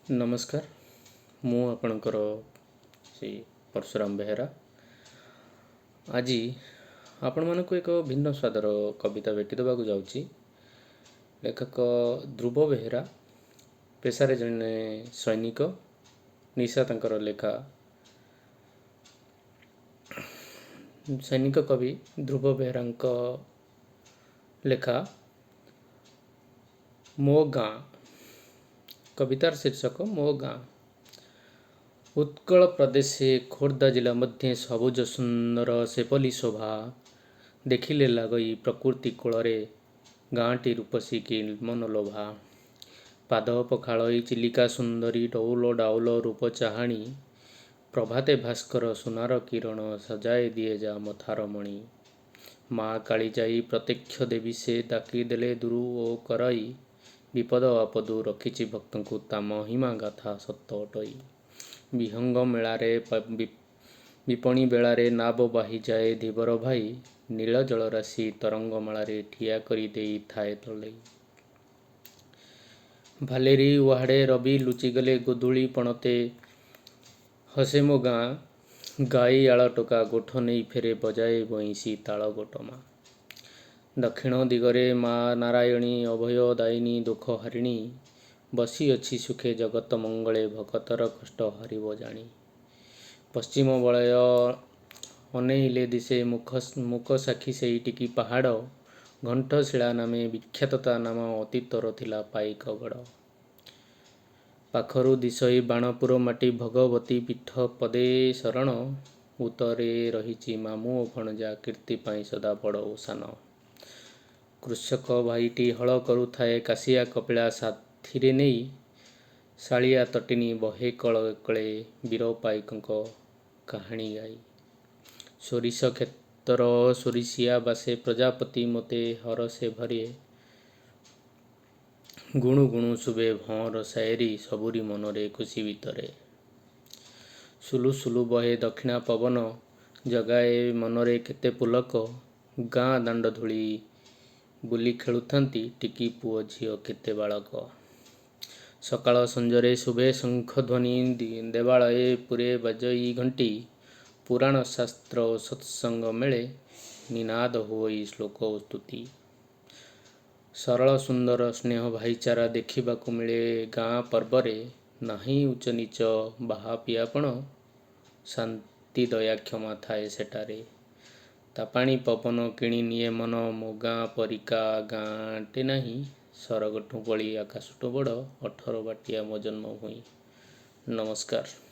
ନମସ୍କାର, ମୁଁ ଆପଣଙ୍କର ଶ୍ରୀ ପରଶୁରାମ ବେହେରା। ଆଜି ଆପଣମାନଙ୍କୁ ଏକ ଭିନ୍ନ ସ୍ୱାଦର କବିତା ଭେଟି ଦେବାକୁ ଯାଉଛି। ଲେଖକ ଧ୍ରୁବ ବେହେରା ପେଶାରେ ଜଣେ ସୈନିକ, ନିଶା ତାଙ୍କର ଲେଖା। ସୈନିକ କବି ଧ୍ରୁବ ବେହେରାଙ୍କ ଲେଖା ମୋ ଗାଁ। କବିତାର ଶୀର୍ଷକ ମୋ ଗାଁ। ଉତ୍କଳ ପ୍ରଦେଶେ ଖୋର୍ଦ୍ଧା ଜିଲ୍ଲା ମଧ୍ୟେ ସବୁଜ ସୁନ୍ଦର ସେପଲି ଶୋଭା, ଦେଖିଲେ ଲାଗଇ ପ୍ରକୃତି କୋଳରେ ଗାଁଟି ରୂପସୀ କି ମନଲୋଭା। ପାଦ ପଖାଳଇ ଚିଲିକା ସୁନ୍ଦରୀ ଡଉଲ ଡାଉଲ ରୂପ ଚାହାଣୀ, ପ୍ରଭାତେ ଭାସ୍କର ସୁନାର କିରଣ ସଜାଇ ଦିଏ ଯା ମଥାର ମଣି। ମା କାଳିଜାଇ ପ୍ରତ୍ୟକ୍ଷ ଦେବୀ ସେ ଡାକିଦେଲେ ଦୂରୁ ଓ କରଇ, ବିପଦ ଆପଦୁ ରଖିଛି ଭକ୍ତଙ୍କୁ ତା ମହିମା ଗାଥା ସତ ଅଟଇ। ବିହଙ୍ଗ ମେଳାରେ ବିପଣି ବେଳାରେ ନାବ ବାହିଯାଏ ଧୀବର ଭାଇ, ନୀଳ ଜଳରାଶି ତରଙ୍ଗମାଳାରେ ଠିଆ କରି ଦେଇଥାଏ ତଳେଇ। ଭାଲେରୀ ଉହାଡ଼େ ରବି ଲୁଚିଗଲେ ଗୋଧୂଳି ପଣତେ ହସେ ମୋ ଗାଁ, ଗାଈ ଆଳ ଟୋକା ଗୋଠ ନେଇ ଫେରେ ବଜାଏ ବଇଁଶୀ ତାଳ ଗୋଟମା। ଦକ୍ଷିଣ ଦିଗରେ ମା ନାରାୟଣୀ ଅଭୟ ଦାୟିନୀ ଦୁଃଖ ହାରିଣୀ, ବସିଅଛି ସୁଖେ ଜଗତ ମଙ୍ଗଳେ ଭକତର କଷ୍ଟ ହରିବ ଜାଣି। ପଶ୍ଚିମ ବଳୟ ଅନେଇଲେ ଦିଶେ ମୂକସାକ୍ଷୀ ସେଇ ଟିକି ପାହାଡ଼, ଘଣ୍ଟଶିଳା ନାମେ ବିଖ୍ୟାତ ତା ନାମ ଅତୀତର ଥିଲା ପାଇକ ଗଡ଼। ପାଖରୁ ଦିଶଇ ବାଣପୁର ମାଟି ଭଗବତୀ ପୀଠ ପଦେ ଶରଣ, ଉତ୍ତରେ ରହିଛି ମାମୁଁ ଓ ଭଣଜା କୀର୍ତ୍ତି ପାଇଁ ସଦା ବଡ଼ ଓ ସାନ। କୃଷକ ଭାଇଟି ହଳ କରୁଥାଏ କାଶିଆ କପିଳା ସାଥିରେ ନେଇ, ଶାଳିଆ ତଟିନୀ ବହେ କଳେ କଳେ ବୀର ପାଇକଙ୍କ କାହାଣୀ ଗାଇ। ସୋରିଷ କ୍ଷେତର ସୋରିଷିଆ ବାସେ ପ୍ରଜାପତି ମୋତେ ହରଷେ ଭରେ, ଗୁଣୁ ଗୁଣୁ ଶୁଭେ ଭଅଁର ସାଏରି ସବୁରି ମନରେ ଖୁସି ଭିତରେ। ସୁଲୁ ସୁଲୁ ବହେ ଦକ୍ଷିଣା ପବନ ଜଗାଏ ମନରେ କେତେ ପୁଲକ, ଗାଁ ଦାଣ୍ଡ ଧୂଳି ବୁଲି ଖେଳୁଥାନ୍ତି ଟିକି ପୁଅ ଝିଅ କେତେ ବାଳକ। ସକାଳ ସଞ୍ଜରେ ଶୁଭେ ଶଙ୍ଖ ଧ୍ୱନି ଦେବାଳୟେ ପୁରେ ବାଜଇ ଘଣ୍ଟି, ପୁରାଣ ଶାସ୍ତ୍ର ଓ ସତ୍ସଙ୍ଗ ମେଳେ ନିନାଦ ହୁଅଇ ଶ୍ଲୋକ ଓ ସ୍ତୁତି। ସରଳ ସୁନ୍ଦର ସ୍ନେହ ଭାଇଚାରା ଦେଖିବାକୁ ମିଳେ ଗାଁ ପର୍ବରେ, ନାହିଁ ଉଚ୍ଚ ନୀଚ ବାହାପିଆପଣ ଶାନ୍ତି ଦୟା କ୍ଷମା ଥାଏ ସେଠାରେ। ତା ପାଣି ପବନ କିଣି ନିଏ ମନ, ମୋ ଗାଁ ପରିକା ଗାଁଟେ ନାହିଁ, ସରଗଠୁଁ ବଳି ଆକାଶଠୁଁ ବଡ଼ 18 ବାଟିଆ ମୋ ଜନ୍ମଭୂଇଁ। ନମସ୍କାର।